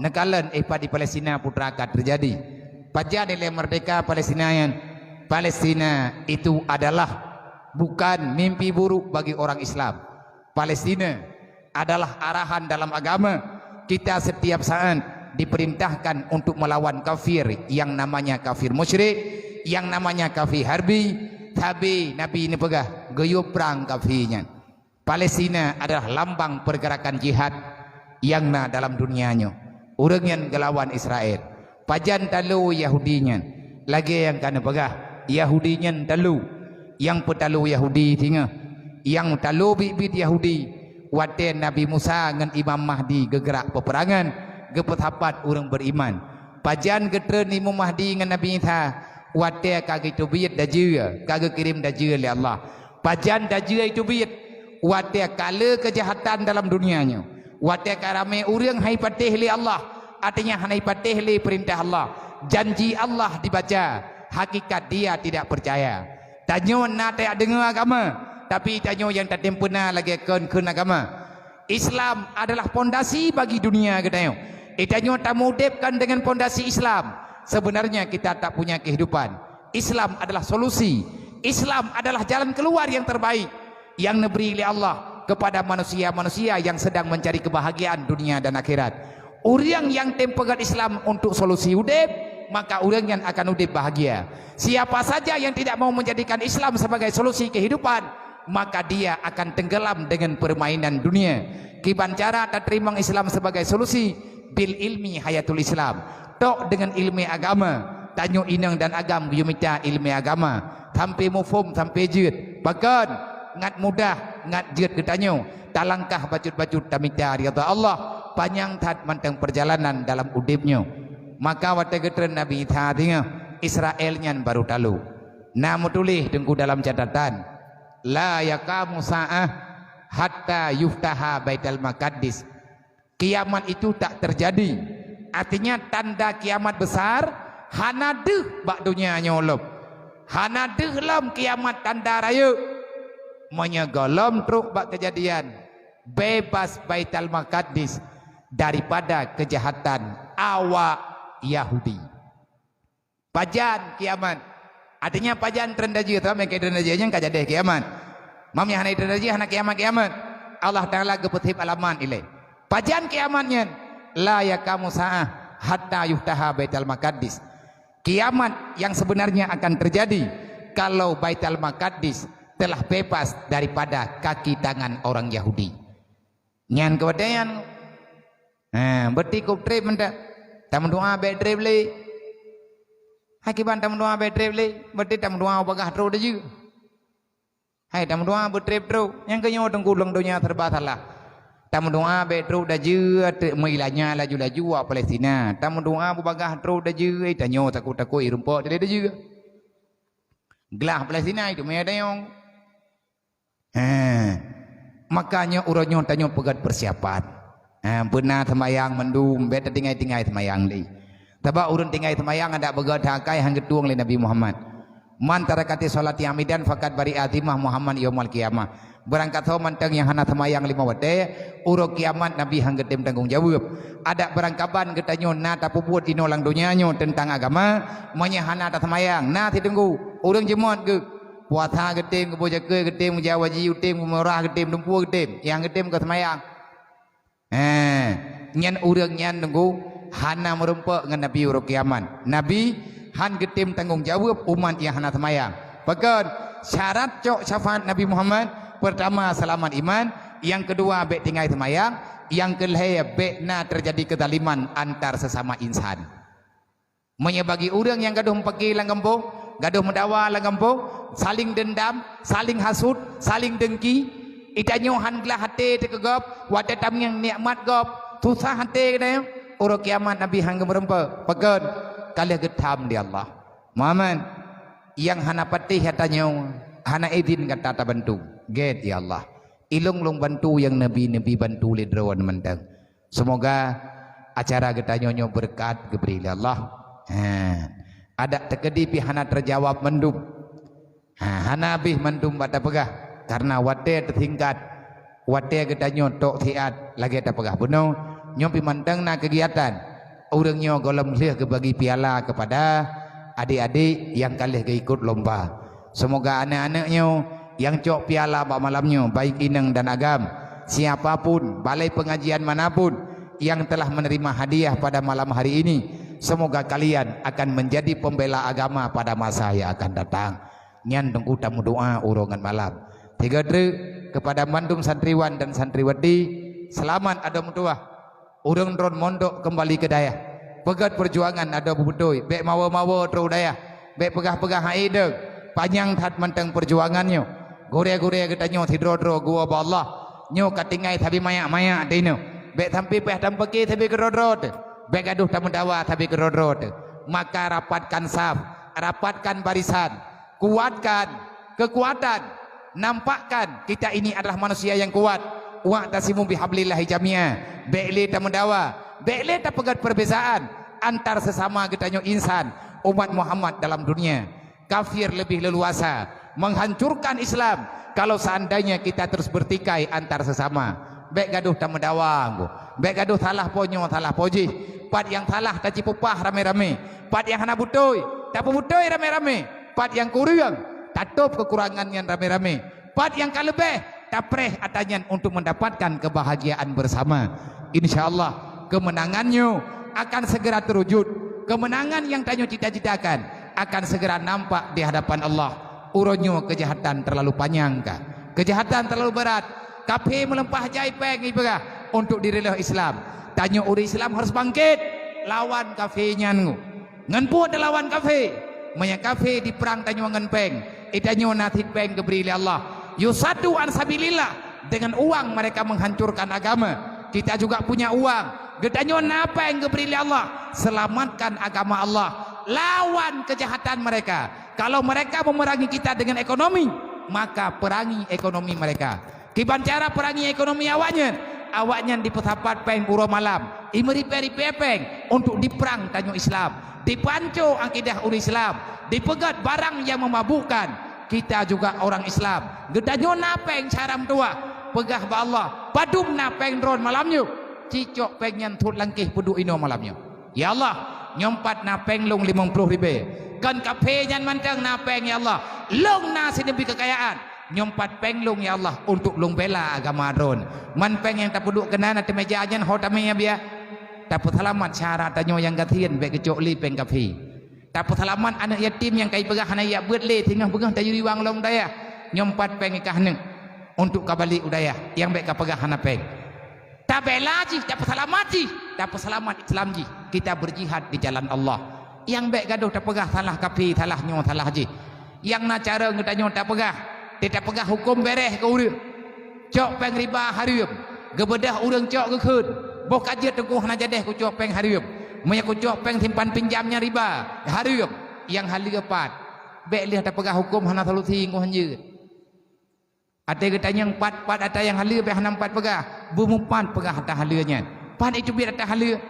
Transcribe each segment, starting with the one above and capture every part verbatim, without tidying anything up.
Neukalon eh pat di Palestina putra ka teujadi. Pajan ilée merdeka Palestina nyan? Palestina itu adalah bukan mimpi buruk bagi orang Islam. Palestina adalah arahan dalam agama. Kita setiap saat diperintahkan untuk melawan kafir yang namanya kafir musyrik, yang namanya kafir harbi. Sabe Nabi neupeugah geuyue prang kafir nyan. Palestina adalah lambang pergerakan jihad nyang na dalam dunia nyoe. Ureuëng nyan geulawan Israel. Pajan talo Yahudi nyan? Lagée nyang ka neupeugah, Yahudi nyan talo. Nyang peutalo Yahudi singoh, nyang talo biet-biet Yahudi watée Nabi Musa ngon Imam Mahdi geugrak peupeurangan, geupeusapat ureuëng beriman. Pajan geutreun Imam Mahdi ngon Nabi Isa? Watée ka geuteubiet dajue, ka geukirém dajue lé Allah. Pajan dajue itu biet? Watée ka le keujahatan dalam dunia nyoe, watée ka ramé ureuëng hai patéh lé Allah, artinya hana patéh lé peurintah Allah, janji Allah dibaca, hakikat dia tidak percaya. Tanyoe na tadeungoe agama, tapi tanyoe nyang tatem peuna lagée kheun-kheun agama. Islam adalah pondasi bagi dunia geutanyoe. Geutanyoe tamudebkan dengan pondasi Islam. Sebenarnya kita tak punya kehidupan. Islam adalah solusi. Islam adalah jalan keluar yang terbaik yang diberi oleh Allah kepada manusia-manusia yang sedang mencari kebahagiaan dunia dan akhirat. Ureuëng nyang tem peugét Islam untuk solusi udeb, maka ureuëng nyan akan udeb bahagia. Siapa saja yang tidak mau menjadikan Islam sebagai solusi kehidupan, maka dia akan tenggelam dengan permainan dunia. Kiban cara tateurimong Islam sebagai solusi? Bil ilmi hayatul Islam. Tok dengan ilmu agama. Tanyoe inong dan agam geuyue mita ilmu agama sampai muphom, sampai jeuet. Pakon? Ngat mudah, ngat jeuet geutanyoe. Talangkah bacut-bacut tamita ridha Allah. Panyang that mantong perjalanan dalam udeb nyoe. Maka watée geutreun Nabi Isa singoh, Israel nyan baru talo. Na meutuléh teungku dalam catatan, "La yaqamu sa'ah hatta yuftaha Baitul Maqdis." Kiamat itu tak terjadi. Artinya tanda kiamat besar hana deuh bak dunia nyoe lom. Hana deuh lom kiamat tanda rayeuk. Meunyoe gohlom trok bak keujadian, bebas Baitul Maqdis daripada keujahatan awak Yahudi. Pajan kiamat? Artinya pajan treun dajue, sama ke treun dajue nyang ka jadeh kiamat. Mam nyang hana treun dajue, hana kiamat-kiamat. Allah Taala geupeutheb alamat ilée. Pajan kiamat nyan? La yaqamu sa'ah hatta yuftaha Baitul Maqdis. Kiamat yang sebenarnya akan terjadi kalau Baitul Maqdis telah bebas daripada kaki tangan orang Yahudi. Nyan keubeutôi nyan. Ha, beuti kop treb mantong. Tameudoa bék treb lé. Hai kiban tameudoa bék treb lé, beuti tameudoa bagah trok dajue. Hai tameudoa beutreb trok. Nyang keunyoe teungku lôn donya serba salah. Tameudoa bék trok dajue, teuk meulanya laju-laju wak Palestina. Tameudoa beubagah trok dajue, tanyoe takot-takot irumpok dilée dajue. Glah Palestina itu maya dayong. He. Makanya uroe nyoe tanyoe peugét persiapan. He, beuna seumayang mandum, bék tatinggai-tinggai seumayang lé. Sabab ureuëng tinggai seumayang adak beugét hakai han geutueng lé Nabi Muhammad. "Man tarakati sholati amidan faqad bari'a zimah Muhammad yaumal qiyamah." Beurangkasoe mantong nyang hana seumayang lima watée, uroe kiamat Nabi han geutem tanggong jaweueb. Adak beurangkaban geutanyoe na tapeubuet inoe lam donya nyoe teuntang agama, meunyoe hana taseumayang, na siteunggu ureuëng jeumot geuh. Puasa geutem, geuboh zakeuet geutem, geujawa ji geutem, geumeurah geutem, dumpeue geutem, nyang geutem keu seumayang. He, nyan ureuëng nyan teungku hana meurumpok ngon Nabi uroe kiamat. Nabi han geutem tanggong jaweueb umat nyang hana seumayang. Pakon? Syarat cok syafaat Nabi Muhammad, pertama seulamat iman, nyang keudua bék tinggai seumayang, nyang keulhée bék na teujadi keuzaliman antar sesama insan. Meunyoe bagi ureuëng nyang gadôh meupaké lam gampông, gadôh meudawa lam gampông, saléng deundam, saléng hasut, saléng dengki, geutanyoe han glah até teuh keu gob, watée tamong nikmat gob, susah até geutanyoe, uroe kiamat Nabi han geumeurumpok. Pakon? Ka lheueh geutham di Allah. Muhammad, nyang hana patéh gata nyoe, hana idhin gata tabantu. Gét, ya Allah. Ilong lôn bantu nyang neubi-neubi bantu lé droe mantong. Semoga acara geutanyoe nyoe beureukat geubri lé Allah. Ha. Adak teukeudi pih hana teujawab mandum. Ha, hana habéh mandum bak tapeugah, karena watée teusingkat, watée geutanyoe tok siat lagée tapeugah bunoe, Nyoe pih mantong na keugiatan. Ureuëng nyoe gohlom lheueh geubagi piala keupada adik-adik nyang ka lheueh geuikot lomba. Seumoga aneuëk-aneuëk nyoe nyang cok piala bak malam nyoe, baik inong dan agam, siapa pun, balai pengajian mana pun nyang telah menerima hadiah pada malam hari ini, seumoga kalian akan menjadi pembela agama pada masa yang akan datang. Nyan teungku tameudoa uroe ngon malam. Tiga treuk keupada mandum santriwan dan santriwati, seulamat adoe meutuwah. Ureuëng droen mondok keumbali keu dayah. Peugét peujuangan adoe beubeutôi, bék mawoe-mawoe trok dayah. Bék peugah-peugah hai deueng, panyang that mantong peujuangan nyoe. Gurée-gurée geutanyoe sidroe-droe geuwoe bak Allah. Nyoe ka tinggai sabe mayak-mayak teuh inoe. Bék sampoe payah tameupiké sabe keudroe-droe teuh. Bék gadoh tameudawa sabe keudroe-droe teuh. Maka rapatkan saf, rapatkan barisan. Kuatkan keukuatan, nampakkan kita ini adalah manusia yang kuat. Wa'tasimu bihablillahi jami'a. Bék lé tameudawa, bék lé tapeugét perbezaan antar sesama geutanyoe insan umat Muhammad dalam dunia. Kafir lebih leluasa menghancurkan Islam kalau seandainya kita terus bertikai antar sesama. Bék gadoh tameudawa, bék gadoh salah po nyoe salah po jih. Pat nyang salah tacipeupah ramé-ramé, pat nyang hana beutôi tapeubeutôi ramé-ramé. Pat nyang kureueng, tatôb keukurangan nyan ramé-ramé. Pat nyang ka leubeh, tapreh atra nyan untuk mendapatkan kebahagiaan bersama. Insya Allah, kemenangan nyoe akan segera terwujud. Kemenangan nyang tanyoe cita-citakan akan segera nampak di hadapan Allah. Uroe nyoe keujahatan terlalu panyang ka. Keujahatan terlalu beurat. Kafé meuleumpah jai péng jipeugah untuk direuleuh Islam. Tanyoe ureuëng Islam harus bangkét lawan kafé nyan. Ngon peue talawan kafé? Meunyoe kafé diprang tanyoe ngon péng, geutanyoe na cit péng geubri lé Allah. Yusadu an sabilillah, dengan uang mereka menghancurkan agama. Kita juga punya uang. Geutanyoe na péng geubri lé Allah. Selamatkan agama Allah lawan keujahatan mereka. Kalau mereka memerangi kita dengan ekonomi, maka perangi ekonomi mereka. Kiban cara perangi ekonomi awaknyan? Awaknyan dipeusapat péng uroe malam, imeuripée-ripée péng untuk diprang tanyoe Islam, dipanco akidah ureuëng Islam, dipeugét barang nyang meumabukkan. Kita juga orang Islam. Geutanyoe na péng cara meutuwah, peugah bak Allah, padum na péng droen malam nyoe? Cicok péng nyan thot langkéh peuduek inoe malam nyoe. Ya Allah, nyoe pat na péng lôn limong ploh ribée. Kon kafé nyan mantong na péng, ya Allah. Lôn na sineubri keukayaan. Nyoe pat péng lôn, ya Allah, untuk lôn bela agama droen. Man péng nyang tapeuduek keunan ateueh meja nyan ho tamé, ya biya. Tapeuseulamat syara tanyoe nyang gasien bék geucok lé péng kafé. Tapeuseulamat aneuëk yatim nyang ka jipeugah hana jak beuet lé, singoh beungoh tajuri wang lom dayah. Nyoe pat péng ikah neuëk untuk ka balik u dayah, nyang bék ka peugah hana péng. Tabela jih, tapeuseulamat jih, tapeuseulamat Islam jih. Kita berjihad di jalan Allah. Nyang bék gadoh tapeugah salah kafé, salah nyoe, salah jih. Nyang na cara geutanyoe tapeugah, tapeugah huköm béréh keu ureuëng. Cok péng riba hareuem. Geubeudôh ureuëng cok geukheun, boh ka jeuet teungku hana jadéh kucok péng hareuem. Meunyoe kucok péng simpan pinjam nyan riba, hareuem. Nyang haleue pat. Bék lheueh tapeugah huköm hana solusi, ngoh hanjeuet. Até geutanyong pat-pat ata nyang haleue bék hana pat peugah, beumeupat peugah ata haleue nyan. Pat itu biet ata haleue.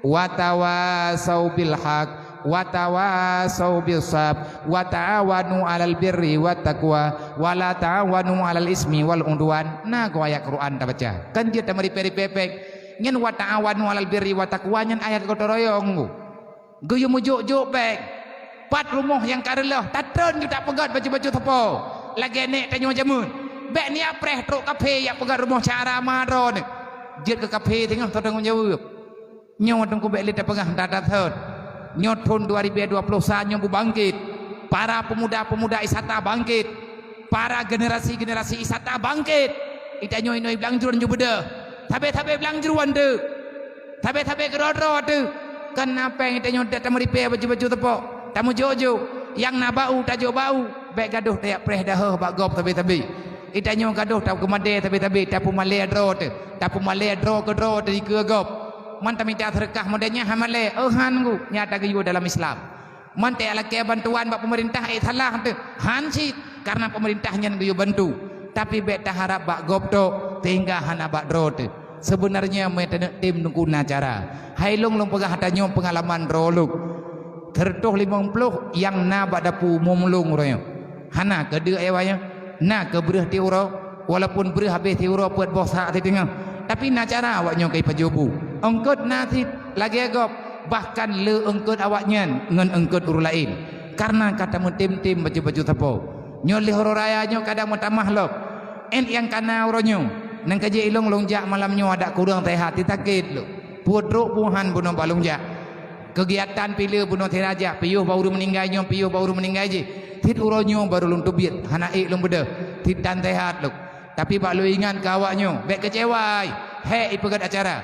Watawasau bil haq, watawasau bis sab, wa ta'awanu 'alal birri wat taqwa, wa la ta'awanu 'alal ismi wal 'udwan. Na keu ayat Quran tabaca. Kan jeuet tameuripée-ripée péng. Nyan wa ta'awanu 'alal birri wat taqwa nyan ayat gotong royong. Geuyue meujok-jok péng. Pat rumoh nyang ka reuloh, tatreun ju tapeugét baju-baju sapo. Lagée nék tanyoe jameun. Bék niyak preh trok kafé jak peugét rumoh syara ma droeneuh. Jeuet keu kafé teungoh teutanggong jaweueb. Nyoe teungku bék lé tapeugah that-that thon. Nyoe thon dua ribée dua ploh sa nyoe beubangkét. Para peumuda-peumuda Isata bangkét. Para generasi-generasi Isata bangkét. Geutanyoe inoe blang jroen ju beudôh. Sabe-sabe blang jroen deuh. Sabe-sabe keudroe-droe teuh, kan na péng geutanyoe tameuripée baju-baju teupok, tameujok-jok, nyang na bau tajok bau, bék gadoh tajak preh dahôh bak gob sabe-sabe. Geutanyoe gadoh takeumadée sabe-sabe, tapeumalée droe teuh, tapeumalée droe keudroe teuh dikeue gob. Man tamita seureukah model nyan hana malée, oh han gu, nyan tageuyue dalam Islam. Man tajak lakée bantuan bak peumeurintah, eh, salah teuh. Han cit, kareuna peumeurintah nyan geuyue bantu. Tapi bék taharab bak gob tok, sehingga hana bak droe teuh. Seubeunarnya meutaneutem teungku na cara. Hai lôn, lôn peugah tanyoe peungalaman droe lôn. Seureutôh limong ploh nyang na bak dapu umum lôn uroe nyoe. Hana keu deuk awaknyan, na keu breueh tiep uroe, walaupun breueh habéh tiep uroe peuet boh sak siteungoh. Tapi na cara awaknyoe ka jipajoh bu. Eungkot na cit lagée gob, bahkan le eungkot awaknyan ngon eungkot ureuëng laén, kareuna ka tameutem-tem baju-baju sapo. Nyoe lheueh uroe raya nyoe kadang meutamah lom. Ét nyang kana uroe nyoe, nang ka jeuet ilong lôn jak malam nyoe adak kureueng seuhat, sakét lom. Peue trok buhan bunoe bak lôn jak. Keugiatan pih le bunoe sira jak, piôh bak ureuëng meuninggai nyoe, piôh bak ureuëng meuninggai jih. Cit uroe nyoe barô lôn teubiet, hana ék lôn beudôh. Cit tan seuhat lom. Tapi bak lôn ingat keu awaknyoe, bék keucewa, hai, hék ipeugét acara.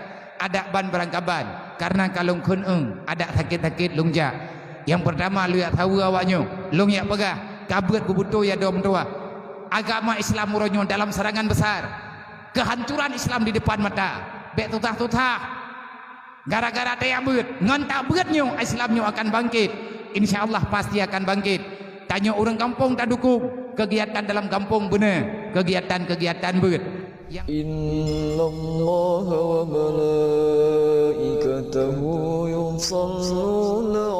Adak ban beurangkaban, kareuna ka lôn kheun-eu, adak sakét-sakét lôn jak. Nyang peurtama lôn jak saweue awaknyoe, lôn jak peugah, ka beuet beubeutôi ya dom tuah. Agama Islam uroe nyoe dalam serangan besar. Kehancuran Islam di depan mata. Bék susah-susah. Gara-gara tajak beuet, ngon tabeuet nyoe Islam nyoe akan bangkit. Insya Allah pasti akan bangkit. Tanyoe ureuëng gampông tadukung keugiatan dalam gampông beuna, keugiatan-keugiatan beuet. Innallaha wa malaikatahu yusalluna